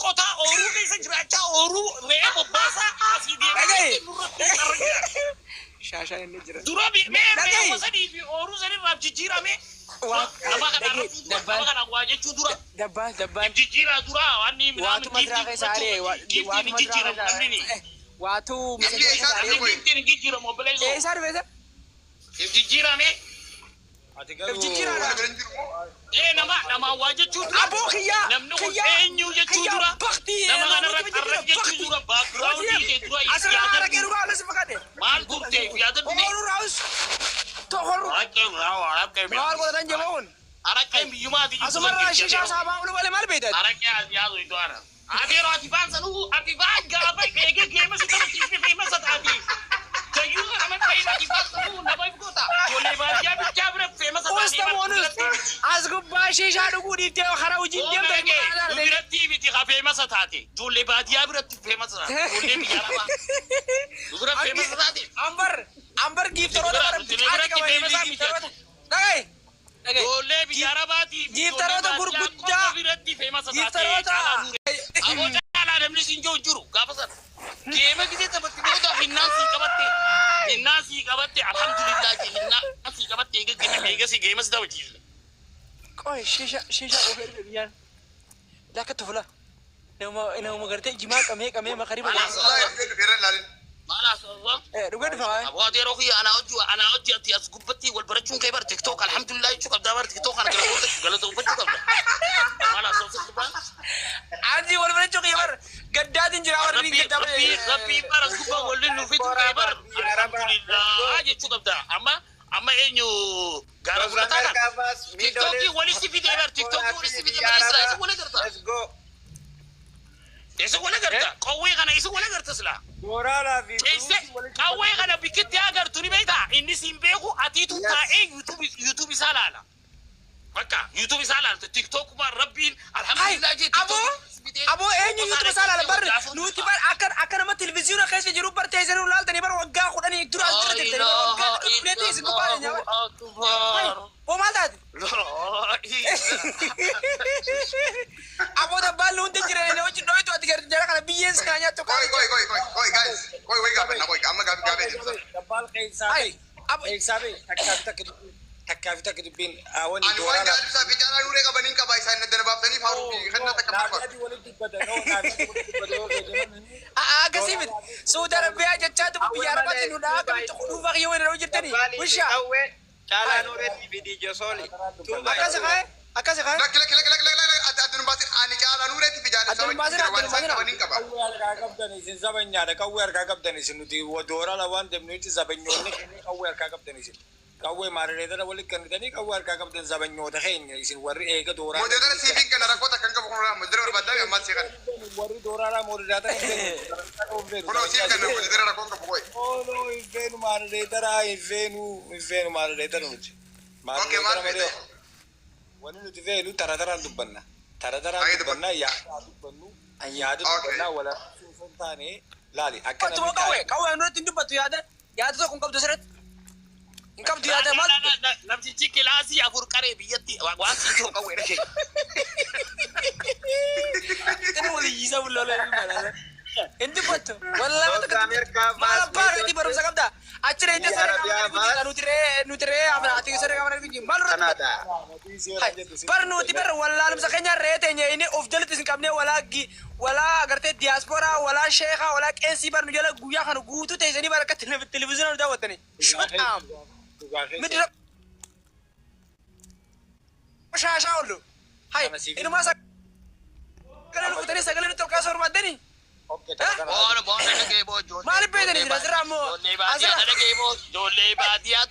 Qotaa, ooruu keessa jiraachaa, ooruu re'ee bobbaasaa asii deemaa Dhaga'i. nurratti qarra jira. Shaashaan inni jira. Dura mee Dhaga'i. re'ee sanii fi ooruu sanirraaf jijjiirame. Waa Nama kana dhaga'i. irratti dura nama Dabbaan kana waa jechuu dura. dabbaan dabbaan Jijjiiraa dura waan inni waatu madiraa keessa ari'e giiftiin waatu hin madiraa jijjiiramu keessa namni ni. ari'e waatu Namni miseensa eessaa keessa Namni ari'e. dhufe? giiftiin hin jijjiiramu obboleessoo. Eessaa dhufe isa? Jijjiirame. Ati garuu Jijjiiraadha. Wal bira hin jiru moo? Ee, nama namaan waa jechuu dura. Aboo kiyyaa Namni kun kiyyaa eenyu jechuu kiyyaa dura. baktii Nama kanarratti arra jechuu dura background kee dura asirraa aragee yaadadhu. dhugaa alas fakkaate. Maal turte yaadadhu mee? Ooluu raawus tokorru Araqee araqee maal godhatan jabaa'uun araqee biyyumaati jirtu san asumarraa keessa shishaa saabaa olu malee maal beektan? Araqee as yaadu iddoo ana. Adeero ati baan sanuu ati baan gaafa eegee geema si taphachiifte feemasa taati. Jayyuu sana nama ta'in ati baan sanuu nama if goota. Ijoollee baadiyyaa bichaa bira feemasa taatee Usta bara moonus biratti miti. as gubbaa shishaa dhuguu dhiiftee karaa hojiin deemtan Oona dhagee nu biratti miti ka feemasa taate. Ijoollee baadiyyaa biratti feemasa taate. Ijoollee biyya arabaa. Nu bira feemasa taate. Ambar ambar giiftaroota bara Nu biratti feemasaa miti. giiftaroota dhagaye dhagaye Ijoollee biyya arabaatii fi ijoollee giiftaroota baadiyyaa gurguddaa qofa biratti feemasa taate. giiftaroota Caalaa Nuuree. Aboo caalaa namni siin jiru hin jiru gaafa sana. Geema gisee taphatti booda hinnaan sii qabatte. Hinnaan sii qabatte, alhamdulillah, hinnaan sii qabatte eega geema eega si geema si taphachiisne. Qoy shisha shisha ofii erga biyyaan lakka tufula nama nama gartee jimaa qamee qamee makariba. Wallaahi dhufee dhufeerra ilaalin. Maal haasawaa? Dhugee dhufa waa'ee. Aboo ati yeroo kiyya anaa hojii anaa hojii ati as gubbatti wal barachuun kee bar TikTok alhamdulillah jechuu qabda bar TikTok kana galatoonfachuu qabda. Maal haasawaa gubbaa? Anzi wal barachuu kiyya bar gaddaatiin jira warri Rabbii gaddaa rabbii rabbii bar as gubbaa waliin nu fitu kee bar alhamdulillah jechuu qabda. Amma amma eenyu gaara fudhataa kana? TikTokii walitti fidee bar TikTokii walitti fidee malee silaa isin wal agarta. Let's go. Isin wal agarta. Qawwee kana isin wal agarta silaa. Mooraalaa fi Eesse qawwee kana bikkitti agartu ni beektaa? Inni siin beeku atiitu taa'ee YouTube isaa laala. Bakka YouTube isaa laalta TikTokuma rabbiin alhamdulillah jee. Aboo aboo eenyu YouTube isaa laala bar nuti bar akka akka nama televizyiina keessa jiru bar teessanii nu laaltanii bar waggaa 10 dura as jira jirtanii bar waggaa 10 dhufuutti isin gubbaa dhanya bar. Oo maal taate? Aboo dabbaan hundi jiran wajjin dho'itu ati jara kana biyyeen si nyaattu. Qoy qoy qoy qoy qoy guys. Qoy way gaafanna qoy amma gaafi gaafee deemsa. Dabbaal keessaa Hai aboo keessaa bee takkaa fi takka dubbiin takkaa fi takka dubbiin wanni Ani waan jaalibsaa fi caalaa nuuree qabaniin qaba isaan adda baaftanii faaruu fi kennaa takka barbaadu. Naafiyati walitti dubbata no naafiyati walitti dubbata yoo fayyadaman. Akkasii miti. Suudi Arabiyaa jechaa tumu biyya Arabaatti nu dhahaa akkamitti quduufaa kiyyoo wayii jirtanii. Wishaa Caalaa Nuureetii fi DJ Sooli. akkasi kaa'e akkasi kaa'e. Lakki lakki lakki lakki lakki lakki adda adda nu baasin ani caalaa nuureetii fi jaalibsaa Adda nu baasin, wajjin jira adda waan nu isaan baasin. qabaniin qaba. Qawwee harkaa qabdan isin zabanyaadha. Qawwee harkaa qabdan isin nuti doorala waan deemnutti zabanyoonni keenya qawwee harkaa qabdan isin. Qawwee maarireetara walitti kennitanii qawwee harkaa qabdan zabanyoota keenya isin warri eega dooraa. Modeetara siifiin kana rakkoo takka hin qabu kun modeetara barbaaddaa ammaa sii kana. Warri dooraalaa modeetara hin feenu. Kunoo siif kenna modeetara rakkoo hin qabu qoy. Ooloo hin feenu maarireetara hin feenu hin feenu maarireetara nuti. Okay, maal feete? Wanni nuti feenu tara taraan dubbanna. Tara taraan Ayee dubbanna yaada dubbannu yaada dubbannaa wala osoo hin taane laali akka Akkuma qawwee qawwee nurratti hin dubbattu yaada yaada tokko hin qabdu asirratti. Hin qabdu yaada maal dubbattu? Namtichi kilaasii afur qaree biyyatti waan siin jiru qawwee dhagee. Inni waliyyiisa bulloolee hin malala. Hin dubbattu. Wallaahi South America maal abbaa irratti barumsa qabda. Achi reetee Biyya saree Arabiyaa qaama maal? nuti ree nuti ree afna ati saree qaama nuti maal irratti Kanaada. Bar nuti bar wallaalumsa keenya ree teenya inni of jalatti isin qabnee walaa walaa agartee diyaasporaa walaa sheekaa walaa qeensii bar nu jala guyyaa kana guutuu teessanii bar akka televizyiina nu daawwattanii. Shut up. Midira shaashaa oolu. Hai inumaa sagalee nu futanii sagalee nutti ol kaasuu barbaaddanii. Boona boona dhagee boo ijoollee. Maaliif beektanii jira asirraa ammoo Ijoollee baadiyyaa dhagee boo ijoollee baadiyyaa.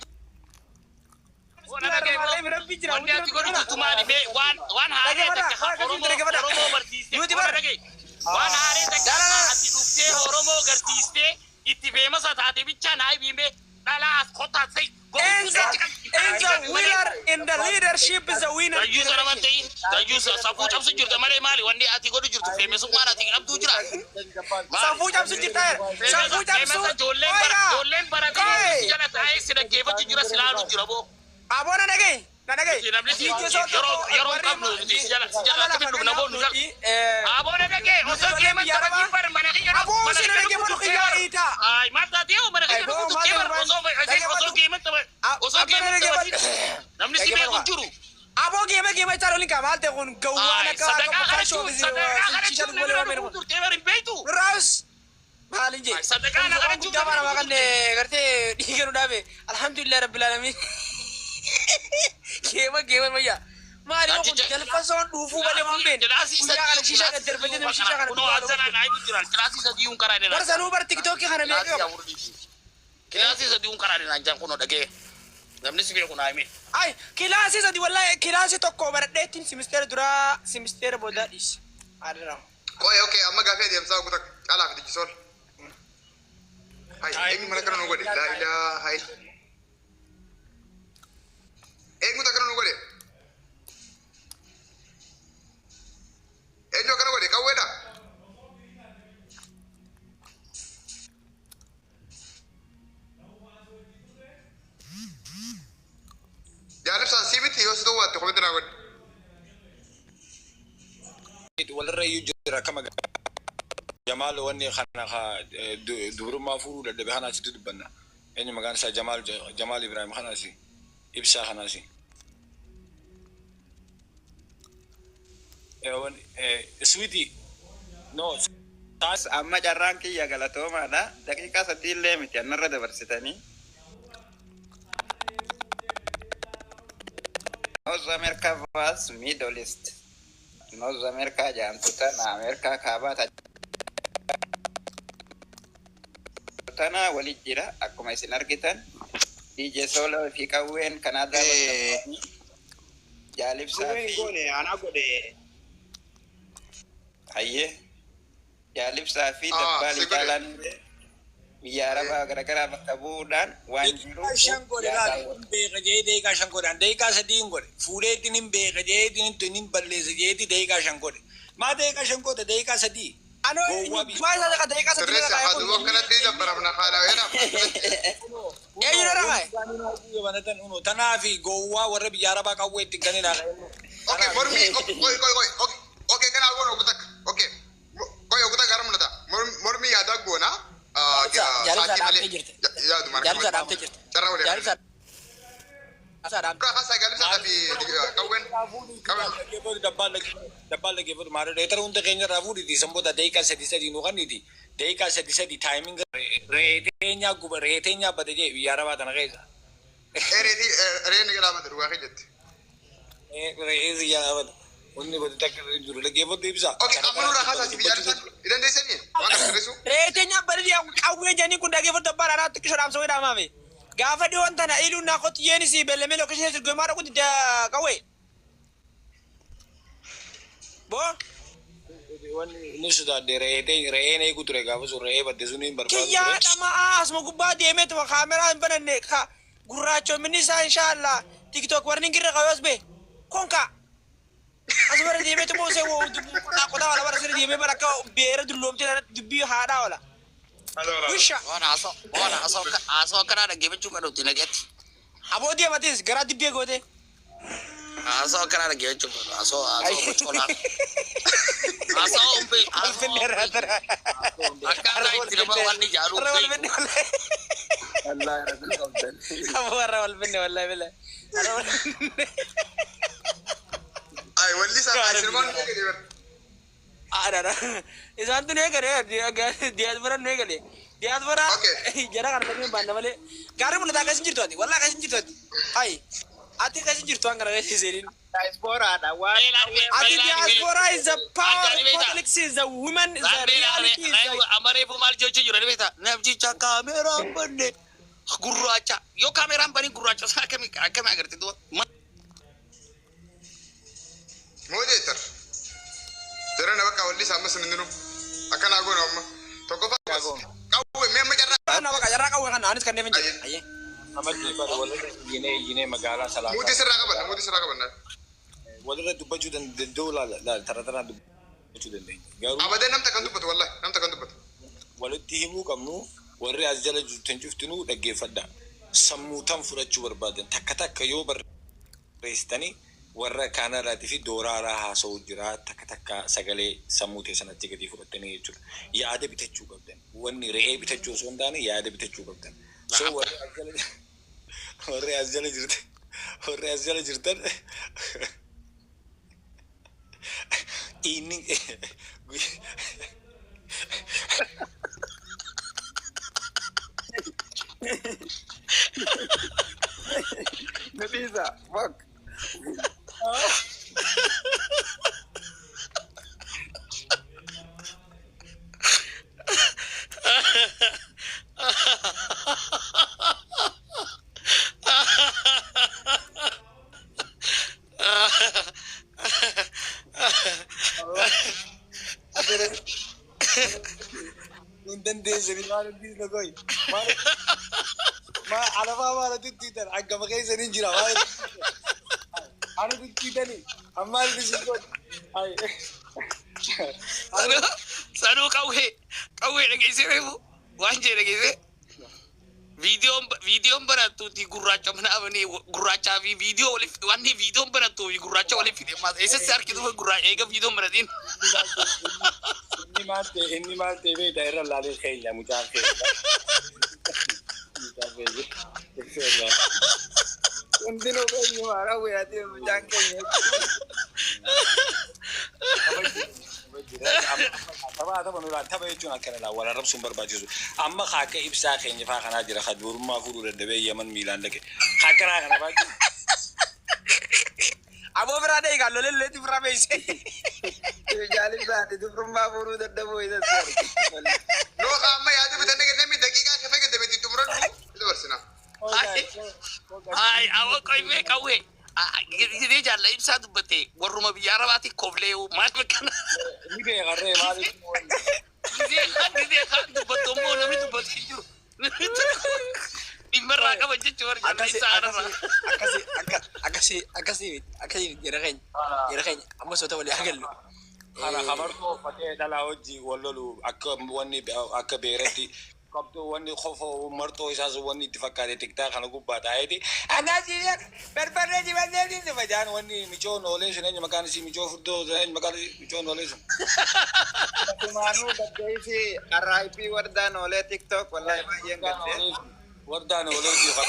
Boona dhagee boo. Rabbi jira. Wanni ati godhu jirtu maali mee waan waan haaree takka Dhaggeeffadhaa, Oromoo dhaggeeffadhaa. Oromoo barsiistee Nuti boona bar- dhagee waan haaree takka ati dhuftee Oromoo garsiistee itti feemasa taate bichaa naa himee dhalaa as kottaa sa'i. In the winner in the leadership is the winner. Gayyuu sana man ta'in gayyuu safuu cabsu jirta malee maali wanni ati godhu jirtu feemesummaan ati qabduu jira. Safuu cabsu jirta. Safuu cabsu. Ijoolleen bara ijoolleen baratee si jala taa'ee si dhaggeeffachuu jira si laalu jira boo. Aboona dhagaye. Na dhagaye. Namni si DJ Sool yeroo tokko yeroo warri qabnu si jala si jala ala akkamitti dhufna boonu jala. eh, Aboo na dhagee osoo geeman biyya taphatiin Arabaa. bar mana kiyya Aboo mana si na kiyya dhagee dhufu boonu tuqee kiyyaa bar. hiitaa. Ay maal taatee hoo mana kiyya Ay, boo, dhufu maal tuqee bar ta'e osoo dhagee osoo boonu. geeman tapha osoo Abba na geeman dhagee taphatiin boonu. namni si Dhagee beeku boonu. hin jiru. Aboo geema geema isaa loliin qaba. Maal ta'e kun gawwaan Ay akka akka sadaqaa bokkaa kadhachuun shoobisi sadaqaa shisha kadhachuun wal nama waamee dhufu turtee bar hin beektu. Raus maal hin jee. Ay sadaqaa na Waan kadhachuun guddaa nama baana dhufu maqaan turtee. gartee dhiiga nu dhaabe. Alhamdulillah rabbil alamin. Geema geema mayya. Maali kun Namticha jalfasoon dhuufuu malee waan beekne. kilaasii Guyyaa kana sadii shisha kilaasii daddarbatee sadii nama shisha kana kunoo dhugaa azanaa naayibu jira kilaasii sadii hun karaa Bar sanuu bar tiktookii kana meeqa Kilaasii qaba? afur dhiisi. Kilaasii sadii hun karaa naan jaan kunoo dhagee. Namni si beeku naa hime. Ay kilaasii sadi wallahi kilaasii tokko baradheettiin simisteera duraa simisteera boodaa dhiise. Adarraa. Qoy okay amma gaafii adeemsaa guuta caalaa fi dijisool. Hai eenyu mana kana nu godhe laa ilaaha illa. Eenyutu akkana nu godhe? Eenyu akkana godhe qawweedha? Jaalibsaan sii miti yoo si duwwaatte komitti naa godhe. Walirra iyyuu jira akka magaalaa. Jamaal wanni kana dubrummaa fuudhuu dadhabe kana asitti dubbanna. Eenyu maqaan isaa Jamaal Jamaal Ibrahim kanaasi ibsaa kanaasi. Sweetie no Amma carraan kiyya galatoomaadha. Daqiiqaa sadii illee miti annarra dabarsitanii. North America vs Middle East. North America jedhamtu tana Ameerikaa kaabaa tana walit jira akkuma isin argitan. DJ Solo fi qawween Kanaadaa bakka bu'anii jaalibsaa Qawween fi goone anaa godhe. hayyee jaalibsaa fi Ah, dabbaalii si godhe. caalaan biyya arabaa garaagaraa bakka bu'uudhaan waan jiru Daqiiqaa shan godhe laal hin beeka jee daqiiqaa shan godhe daqiiqaa sadii hin godhe fuudheetiin hin beeka jeetiin hin hin balleessa jeetii daqiiqaa shan godhe maa daqiiqaa shan godhe daqiiqaa sadii Anoo gowwaa biyya. maal isaa daqiiqaa sadii Sirreessa irra haa duuba akkanatti dabbaramna haala weedha. Eenyu irra kaa'e? Tanaafi gowwaa warra biyya arabaa qawwee itti ganina. Okay mormii qoy qoy qoy okay okay kana goona ogu takka okay qoy ogu takka gara mul'ata mormii yaadaa goona. Jaalibsaa dhaabtee jirti. Yaaduma Jaalibsaa dhaabtee jirti. Carraa walii. Jaalibsaa dhaabtee. Dura haasaa jaalibsaa fi qawween qawween. Dabbaan dhaggeeffatu maal hunda keenya irraa fuudhiti san booda daqiiqaa sadii sadii nu kanniti daqiiqaa sadii sadii taayiminga reeteenyaa guba reeteenyaa bade jee biyya arabaa tana keessa. Reetii reeen ni galaafate dhugaa kee jetti. Re'ee si galaafata. Wanni bade takka jiru dhaggeeffatu ibsa. Okay amma nurraa haasaa si fi jaalibsaan ni dandeessanii waan kana sirreessuu. Reeteen nyaabbanii qawwee jedhanii kun dhaggeeffatu abbaan anaa xiqqisoo dhaamsa wayii dhaamaame. Gaafa dhiyoon tana iluun naa kottu yeenis beellamee lookeshinii sirgomaa dhaquutti qawwee. Boo Wanni inni sodaadhe re'ee re'een eegu ture gaafa sun re'ee badde sun hin barbaadu kiyyaa ture. dhama'aa asuma gubbaa deemeetuma kaameraa hin bananne ka gurraachomni isaa inshaallah tiktok warni hin girre qabees be konka asuma irra deemeetuma osoo woo dubbii qotaa qotaa wala bara sirri deemee bara akka beera dulloomtee dubbii haadhaa wala. Wisha Waan haasoo waan haasoo haasoo akkanaa dhaggeeffachuu kan dhufti nagatti. aboo deematis garaa dibbee goote. Haasoo akkanaa dhaggeeffachuu kan haasoo haasoo bocoolaa. Haasoo humbee haasoo humbee. Akkaataa itti nama waan ijaaru Warra wal binne wallahi. Wallahi rabbi qabdan. Aboo warra wal binne wallahi billahi. Warra wal binne. Ay walli isaa isin waan beekee bara. Adara. Isaan tun eegale diyaaspooraan nu eegale. Diyaaspoora Okay. jara kana lameen baanna malee. Gaarri mul'ata akkas hin jirtu ati. Wallahi akkas hin jirtu ati. Hayi. Ati akkas hin jirtu waan kana keessa seeniin. Diasporaadha waan Ati diyaaspoora is the power politics is the women is the reality is the Amareefu maal jechuu jiru ni beektaa? Namticha kaameraan banne gurraacha yoo kaameraan banii gurraacha isaa akkamii akkamii agartee duuba. Moo jeetar. Jara na bakka walli isaa amma sin hundinuu akkanaa goona amma tokkoffaa qawwee mee amma carraa. Kana bakka jarraa qawwee kana anis kanneen hin jiru. Ayyee. Namatti bara walirra iyyinee iyyinee magaalaa salaataa. Muutii sirraa qabanna muutii sirraa qabanna. Walirra dubbachuu danda'u laala laala tara taraan dubbachuu dandeenya. Garuu Abadee namta kan dubbatu wallahi namta kan dubbatu. walitti himuu qabnu warri as jala jirtan cuftinuu dhaggeeffadha. Sammuu tan fudhachuu barbaadan takka takka yoo Barreessitanii warra Kaanaadaatii fi dooraaraa haasa'uu jira, takka takka sagalee sammuu teessan achi gadi fudhattanii jechuudha. Yaada bitachuu qabdan. Wanni re'ee bitachuu osoo hin taane yaada bitachuu qabdan. So warri as jala jirtan inni Nu dhiisa. Fuck. Hin dandeessani, maal hin goy. Ma alafaa maal tuttiitan akkama keessan hin jira maal ani tuttiitani ammaal isin godhi. Sanuu qawwee dhageessee, reefu waan jee dhageessee, viidiyoon barattuuti gurraacha mana abanii gurraachaa fi viidiyoo waliif, wanni viidiyoon barattuu fi gurraacha waliif fide maas eessatti harkitu gurraacha eega viidiyoon baratiin. Inni maal ta'e beektaa? Irra laalee keenya, mucaan keenya. Mucaan keenya. Hundinuu keenyuma, qawwee ati mucaan keenya. Tapha nurraa, tapha jechuun akkana laa, wal arrabsuun barbaachisu. Amma akka ibsaa keenya faa kanaa jira, kan dubrummaa fuudhuu dadhabee Yaman miilaan dhaqe. Akkanaa kana faa jiru. Aboo biraa deegaa lolee loleetti biraa beeyse. Jaalibsaati dubrummaa fuudhuu dadhabuu isa. Noo amma yaada bitannee kenname daqiiqaa shafa kenname itti xumuradhu dabarsina. Ay, awwa qoymee qawwee. Gisee jaalla ibsaa dubbatte, warruma biyya Arabaati koflee maal beekana. Ni beekarree maaliif? Gisee kaan dubbattu immoo namni dubbatu hin jiru. Dhimma irraa qaba jechuun warra jaalla Akkasii ibsaa kanarraa. akkasii akkasii akkasii akkasii jara keenya amma soota walii agallu. Kana kamartuu uffatee dhalaa hojii wal lolu, akka wanni akka beeratti qabdu, wanni qofa marxoo isaas wanni itti fakkaate tiktaa kana gubbaa taa'eeti. Anaa barbarree dibannee dhufa jaan, wanni micoon oolee sun eenyu maqaan isii, micoo furdoo eenyu maqaan isii, micoon oolee sun. Tumaanuu gaddeessi RIP wardaan oolee TikTok, wallahi baay'een gaddee. Wardaan oolee jiru.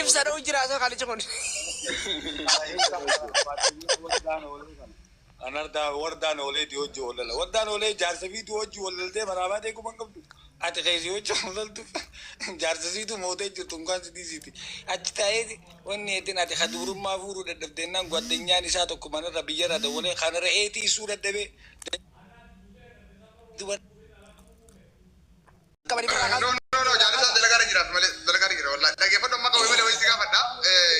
Ibsa dha'u jira asoo kaalichi kun. Anardaa wardaan ooleeti hojii wallala. Wardaan oolee jaarsa fiitu hojii wallaltee manaa baatee kuma hin qabdu. Ati keessi hojii wallaltu jaarsa siitu mootee jirtu unkaan si dhiisiti. Achi taa'ee wanni eetin ati kaduurummaa fuudhuu dadhabdeennaan gwaddanyaan isaa tokko manarra biyyarra dawwalee kana re'eetii isuu dadhabee. Qabanii biraa No, no, no, jaalibsaan dalagaa jiraaf malee, dalagaa jira wallahi. Dhaggeeffadhu, amma qawwee malee wayii si gaafadha.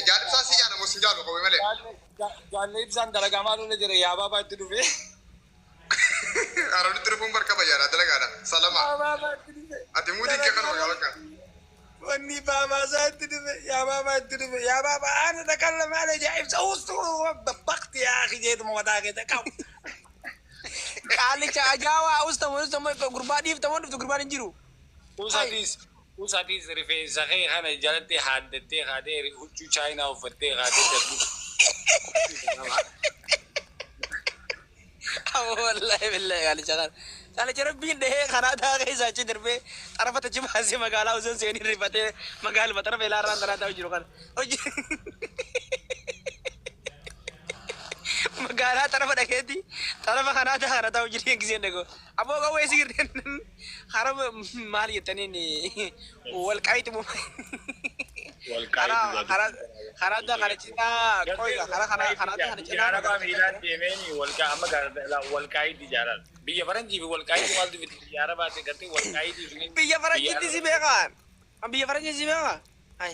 Jaalibsaan si jaala moo si jaalu, qawwee malee? Jaalle ibsaan dalagaa maal ola jira, yaa baabaa itti dhufee. Arabni dhufuun barka bayyaadha dalagaadha. Salama. Baabaa itti dhufe. Ati muutiin kee kanuma gaa bakka. Wanni baabaa isaa itti dhufe, yaa baabaa itti dhufe, yaa baabaa ana takallama ala jaa'ibsa ustu babbaqti yaa akhi jeetuma mataa keessa qabu. Qaalicha ajaa'aa ustamoo ustamoo gurbaa dhiiftamoo dhuftu, gurbaan hin jiru. Usatis rifeensa kee kana jalatti haaddattee haadee huccuu chaayinaa uffattee haadee darbu. Wallahi billahi, qaalicha kana. Qaalicha rabbiin dhahee karaa taa keessa achi darbee xarafata achi baasee magaalaa osoo hin seenin rifatee magaaluma xarafa ilaarraan tanaa taa'u jiru kana. Hojii magaalaa xarafa dhageetti xarafa kanaa taa kana taa'u jiru giseen dhagoo. Aboo qawwee si girteen hara maal jettaniin walqaayitu moo? Karaa karaa kana cinaa qoyga karaa kana karaa kana Biyya cinaa Arabaa miilaan deemeeni amma walqaayitti ijaaran. Biyya faranjii fi walqaayitti maaltu fide? Biyya Arabaatti gartee walqaayitti fi. Biyya faranjiitti si beekaan. Biyya faranjii si beekaa? Ay.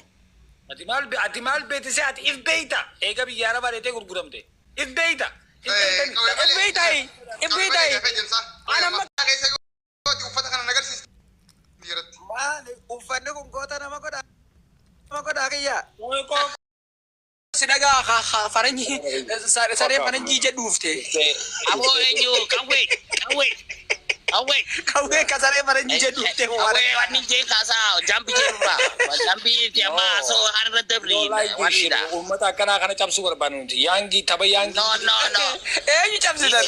Ati maal beektise? Ati if beeyta, eega biyya Arabaa deetee gurguramte if beeyta. If beeytani. Ibbeetaayi. Ibbeetaayi. Ana amma Keessa yoo uffata kana nagarsiiste biyyatti. Maali uffanni kun? Goota nama godha. Nama godhaa kiyya. Si dhagaa faranjii saree faranjii jedhuufte. Aboo eenyu, qawwee qawwee Qawwee. Qawwee kasaree faranjii jedhu dhuftee Qawwee wanni jee kaasaa jambi jeerra. Jambi amma asoo harra dabri. Wannidha. Uummata akkanaa kana cabsuu barbaannu nuti. Yaangii tapha yaangii. No, no, no. Eenyu cabsitan?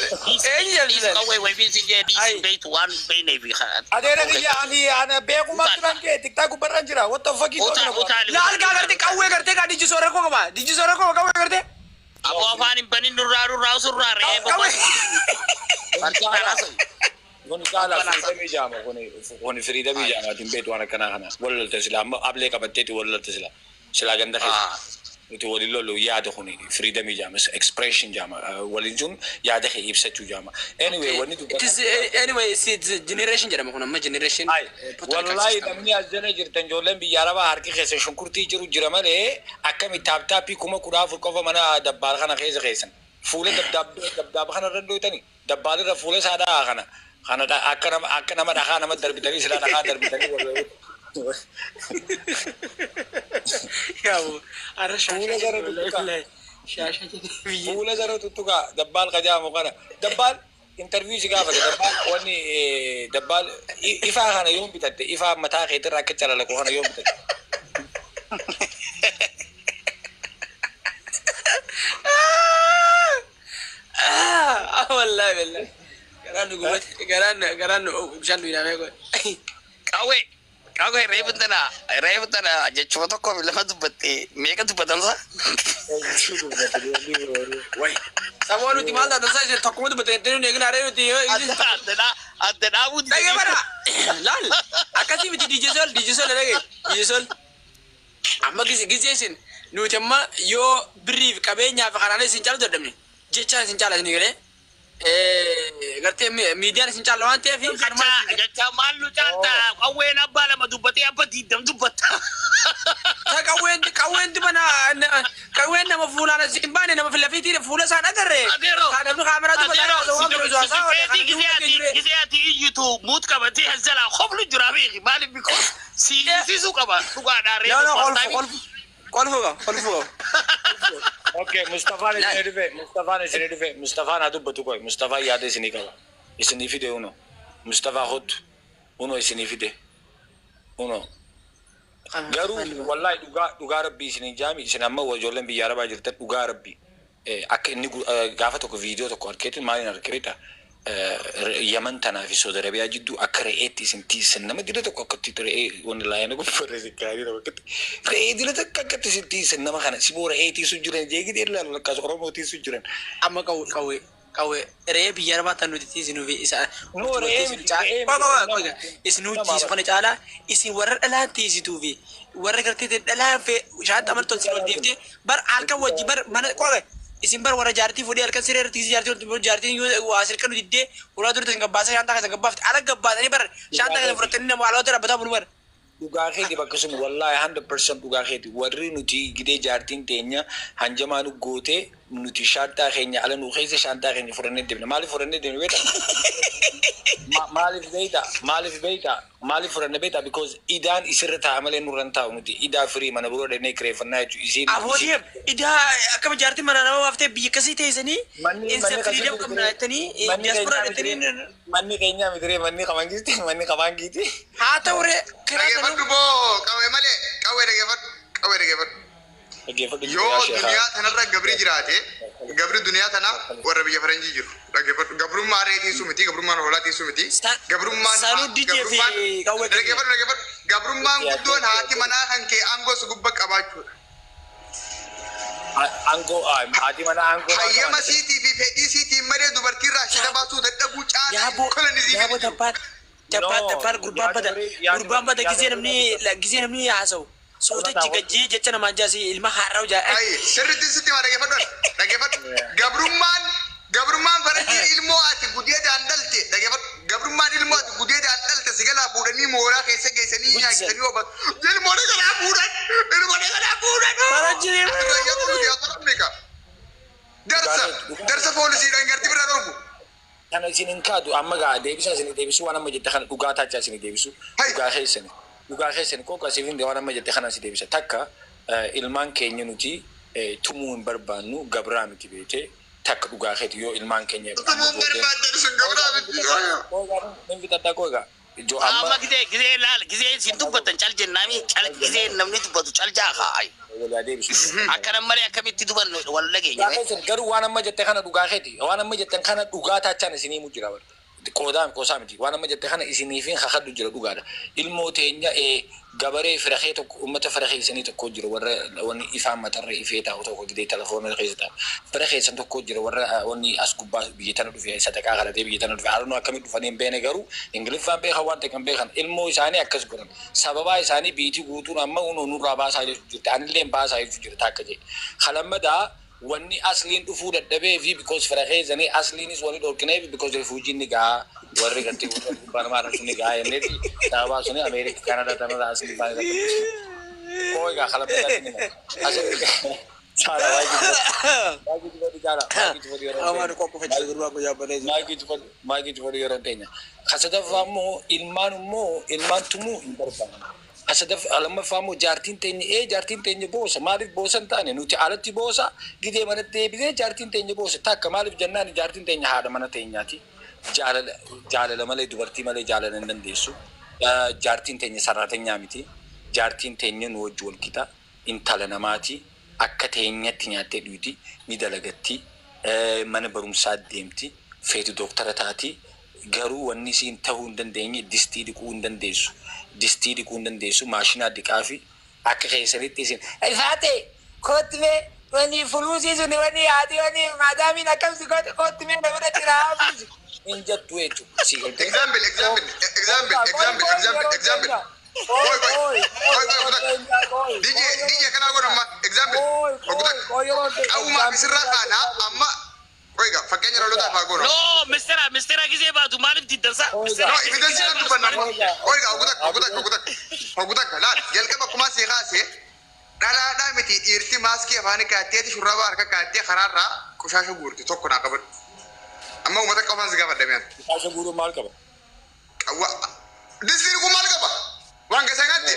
Eenyu cabsitan? Qawwee wayiin si jee dhiisi beektu waan beekneef. Adeera kiyya ani ana beekumaa turan kee tiktaa gubbarraan jira. What the fuck is Utaa utaa. Laal gaa gartee qawwee gartee gaa dijjisoo rakkoo qaba. Dijjisoo rakkoo qaba qawwee gartee. Aboo afaan hin banin nurraa nurraa surraa re'ee Qawwee. Kun caala firiidamii jaama kun firiidamii jaama atiin beektu waan akkanaa kana wal lolte sila amma ablee qabatteeti wal lolte sila silaa ganda keessa nuti waliin lollu yaada kun firiidamii jaama expression jaama waliin sun yaada kee ibsachuu jaama anyway wanni It is anyway it's generation jedhama kun amma generation. Wallahi namni as jala jirtan ijoolleen biyya arabaa harki keessa shunkurtii jiru jira malee akkami taaptaappii 14,000 qofa mana dabbaal kana keessa keessan fuula dabdaaba kana irra dhoytanii dabbaalirra fuula isaa dhahaa kana kana akka nama dhahaa nama darbitanii silaa dhahaa darbitanii Yaaboo arra Fuula gara tuttuqaa. shaasha jedhee biyya. Fuula gara tuttuqaa dabbaal qajaamu kana dabbaal interview si gaafate dabbaal wanni dabbaal ifaa kana yoom bitatte ifaa mataa keetirra akka calalaqu kana yoom bitatte. Wallahi wallahi. Garaan nu gubate garaan garaan nu bishaan nu hidhamee godhe. Qawwee. Qawwee reefu tana jechuma tokko lama dubbatte meeqa dubbatansa? Saboo nuti maal taatan saa ishee tokkuma dubbatte jettee nu eegna aree nuti. Adda dhaabuu Dhagee bara laal akkasii miti DJ Sol DJ Sol dhagee DJ Sol. Amma gisee isin nuti amma yoo birriif qabeenyaa fi karaalee isin caalu dadhabne jechaan isin caala isin galee gartee miidiyaan isin caala waan ta'eef Jecha maal nu caalta qawween abbaa lama dubbatee abba 20 dubbatta. Ta qawween qawween mana qawween nama fuulaan as hin baane nama filafiitiin fuula isaan agarre. Adeero. Kan namni kaameraa dubbata waan biroo isaa Gisee ati iyyutu muut qabatee as jalaa koflu jira beeki maaliif because siisisuu qaba dhugaadhaa No no reefu kolfu kolfu kolfu qaba kolfu qaba. Okay, Mustafaan isinii dhufe, Mustafaan isinii dhufe, Mustafaan haa dubbatu qoy, Mustafaan yaada isinii qaba. Isinii fide uno. Mustafaa hottu. Uno isinii fide. Uno. Garuu wallahi dhugaa dhugaa rabbii isinii jaami isin amma ijoolleen biyya arabaa jirtan dhugaa rabbii. Akka inni gaafa tokko viidiyoo tokko arkeetiin maaliin arke beektaa? Yaman tanaa fi Saudi Arabiyaa jidduu akka re'eetti isin tiisan nama dila tokko akkatti re'ee wanni laayina gubbarre gaarii tokko akkatti re'ee dila tokko akkatti isin tiisan nama kana siboo re'ee tiisu jiran jeegidee ilaalu lakkaas Oromoo tiisu jiran. Amma qawwee qawwee qawwee re'ee biyya arabaa tan nuti tiisinuu fi isa. No, re'ee miti, re'ee miti. Isin nuti tiisu kana caalaa isin warra dhalaan tiisituu fi warra gartee dhalaan fee shaanxa amaltoon isin ol deeftee bar halkan wajji bar mana qoqa isin bar warra jaartii fuudhee halkan siree irratti jaartii ol jaartiin yoo waa sirka nu diddee ulaa durte isin gabbaasa shaanxaa keessa gabbaafte ala gabbaasanii bar shaanxaa keessa fudhatanii nama alaa dhaabbataa bulu bar. Dhugaa keeti bakka sun wallahi 100% dhugaa keeti warri nuti gidee jaartiin teenya hanjamaa nu gootee nuti shaanxaa keenya ala nu keessa shaanxaa keenya fudhannee deemna maaliif fudhannee deemna beektaa? Maaliif beektaa? Maaliif beektaa? Maaliif fudhanne beektaa? Because idaan isirra taa'a malee nurra hin taa'u nuti idaa firii mana biroo dhannee kireeffannaa jechuudha isiin. Abootii idaa akkama jaartiin mana nama baaftee biyya akkasii teessanii Manni insa manni firiidam qabna jettanii manni diyaaspoora keenyaa jettanii manni keenyaa miti manni qabangiiti manni qabangiiti. Haa ta'u ree kiraa Dhageeffadhu boo qawwee malee qawwee dhageeffadhu qawwee dhageeffadhu. Dhaggeeffadhu Yoo duniyaa tanarra gabri jiraate gabri duniyaa tana warra biyya faranjii jiru dhaggeeffadhu gabrummaa re'ee tiisuu miti gabrummaan hoolaa tiisuu miti gabrummaan Sanuu dijjee fi qawwee dhaggeeffadhu dhaggeeffadhu gabrummaan guddoon haati manaa kan kee aangoo si gubba qabaachuudha. Aangoo haati manaa aangoo. Hayyama siitii fi fedhii siitiin malee dubartiirraa shita baasuu dadhabuu caalaa Yaaboo kolonizii yaaboo tabbaan tabbaan tabbaan gurbaan bada gurbaan bada gisee namni haasa'u sootachi gajjee jecha namaan jaasi ilma haadhaa hojaa. Ayi sirriitti sitti maa dhaggeeffadhu dhaggeeffadhu gabrummaan gabrummaan faranjiin ilmoo ati gudeedaan dhalte dhaggeeffadhu gabrummaan ilmoo ati gudeedaan dhalte si galaa fuudhanii mooraa keessa geessanii nyaachisanii oofan ilmoon galaa fuudhan ilmoon galaa fuudhan. Faranjiin Darsa darsa poolisiidhaan garti biraa dhorku. Kana isin hin kaadu amma gaa deebisaa isin deebisu waan amma jette kana dhugaa taachaa isin deebisu dhugaa keessani dhugaa keessani kooka siif hin waan amma jette kana si deebisa takka ilmaan keenya nuti tumuu hin barbaannu gabraa miti beekte Takka dhugaa keeti yoo ilmaan keenya. Tumuun barbaaddan sun gabraa miti. Nin fixadhaa koo egaa. Ijoo Amma amma gisee gisee laal gisee isin dubbatan cal jennaami cal gisee namni dubbatu cal jaakaa ay. Walaa deebisu. Akkana malee akkamitti dubannu wal dhageenya. Dhugaa keessan garuu waan amma jette kana dhugaa keeti. Waan amma jettan kana dhugaa taachaan isinii mu jira bara. Qoodaa qoosaa miti. Waan amma jette kana isiniifin kakadhu jira dhugaadha. Ilmoo teenya gabaree firakee tokko uummata fira keessanii tokko jira warra wanni ifaan matarra ifee taa'u tokko gidee telefoona keessa taa'u. Fira keessan tokko jira warra wanni as gubbaa biyya tana dhufe sadaqaa kadhatee biyya tana dhufe. Haadha akkamitti dhufanii hin beekne garuu Ingiliffaan beekan waan ta'e kan beekan ilmoo isaanii akkas godhan. Sababaa isaanii biitii guutuun amma nurraa baasaa jirti. Anillee baasaa jirti akka jedhe. Kalammadaa wanni asliin dhufuu dadhabee fi because fira keessanii asliinis wani dhorkinee fi because refuujiin ni gahaa warri gartee warra gubbaa namaa arrabsu ni gahaa jennee fi sababaa suni Ameerika Kanadaa tanarraa aslii baay'ee. Koo egaa kalammadaa ni hima. Saala waayee jibbooti jaala waayee jibbooti yeroo Amaan qoqqofachuu gurbaa guyyaa balee jira. Maayikii cufadhu yeroo teenya. Kasadaffaa immoo ilmaan immoo ilmaan tumuu hin barbaanne. Kasadaffaa lammaffaa immoo jaartiin teenya jaartiin teenya boosa maaliif boosa hin taane nuti alatti boosa gidee manatti deebisee jaartiin teenya boosa takka maaliif jennaan jaartiin teenya haadha mana teenyaati. Jaalala jaalala malee dubartii malee jaalala hin dandeessu. Jaartiin teenya saraatenyaa miti. Jaartiin teenya nu wajji wal qixa intala namaati. Akka teenyatti nyaattee dhuyti ni dalagatti. Mana barumsaa deemti. Feetu dooktara taati. Garuu wanni isiin ta'uu hin dandeenye distii dhiquu hin dandeessu. Distii dhiquu hin dandeessu. Maashinaa dhiqaa fi akka keessanitti isin Ifaate kootti mee wani fuluusii suni wani haati wani maadaamiin akkamsi kootti kootti mee na bira jira hafuusi. Hin jettu jechuudha. Si galtee. Example, example, example, example, example, example. Oi, oi, oi, oi, DJ, DJ kana godhan amma example. Ogutak. Qawwumaa isirraa kaanaa amma oiga fakkeenya dhaloota afaa goona. No, mistera mistera gisee baatu maaliif diddansa? No, evidence naan dubbanna amma. Oiga ogutak, ogutak, ogutak. Ogutak laal jalqaba akkuma si kaasee dhalaadhaa miti dhiirti maaskii afaan kaatteeti shurraaba harka kaattee karaarraa qoshaasha guurti tokko naa qabadhu. Amma uummata qofaan si gaafadha mi'aan. Qoshaasha guuruun maal qaba? Qawwa. Distiin kun maal qaba? Waan keessa nyaatti.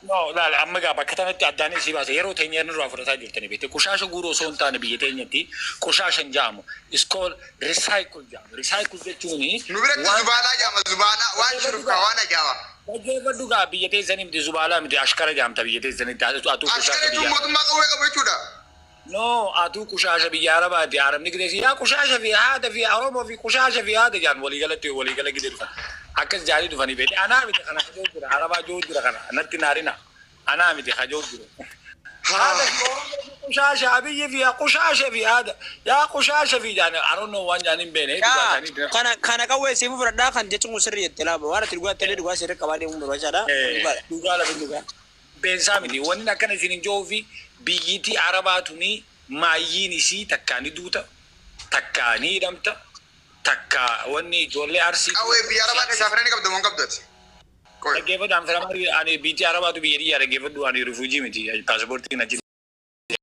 No, laal amma gaa bakka tanatti addaan isii baase yeroo teenya irraa fudhataa jirtani beekte qoshaasha guuruu osoo hin taane biyya teenyatti qoshaasha hin jaamu. It's called recycle jaamu. Recycle jechuun Nu biratti zubaalaa jaama zubaalaa waan shurufkaa waan ajaa'aba. Dhaggeeffadhu gaa biyya teessanii miti zubaalaa miti ashkara jaamta biyya teessanitti atuu Ashkara qoshaasha jechuun biyya. Mootummaa qawwee qabu jechuudha. No, atuu qoshaasha biyya Arabaati. Arabni gideesi yaa qoshaasha fi haada fi Oromoo fi qoshaasha fi haada jaan waliigalatti waliigala gidee dhufan. Akkas jaalii dhufanii beekte. Anaa miti kana kajoo jira. Arabaa joo jira kana. Natti naarina. Anaa miti kajoo jira. Haada fi Oromoo fi qoshaasha Abiyyi fi qoshaasha fi haada. Yaa qoshaasha fi jaan I don't know waan jaan hin beene. Kana kana qawwee siif fudhadhaa kan jechuun kun sirrii jette laaba waan ati dhugaa ta'e dhugaa sirrii qabaa deemuun barbaachisaadha. Dhugaa lafa dhugaa. Beensaa miti. Wanni akkana isin hin jiru fi biyyittii Arabaa tuni maayyiin isii takkaa ni duuta, takkaa ni hidhamta, takka wanni ijoollee Arsii. Qawwee biyya Arabaa keessaa firanii qabdu moo hin qabdu ati? Qoy. Dhaggeeffadhu ani biyyi Arabaatu biyya dhiyyaa dhaggeeffadhu ani refugee miti paaspoortiin achi.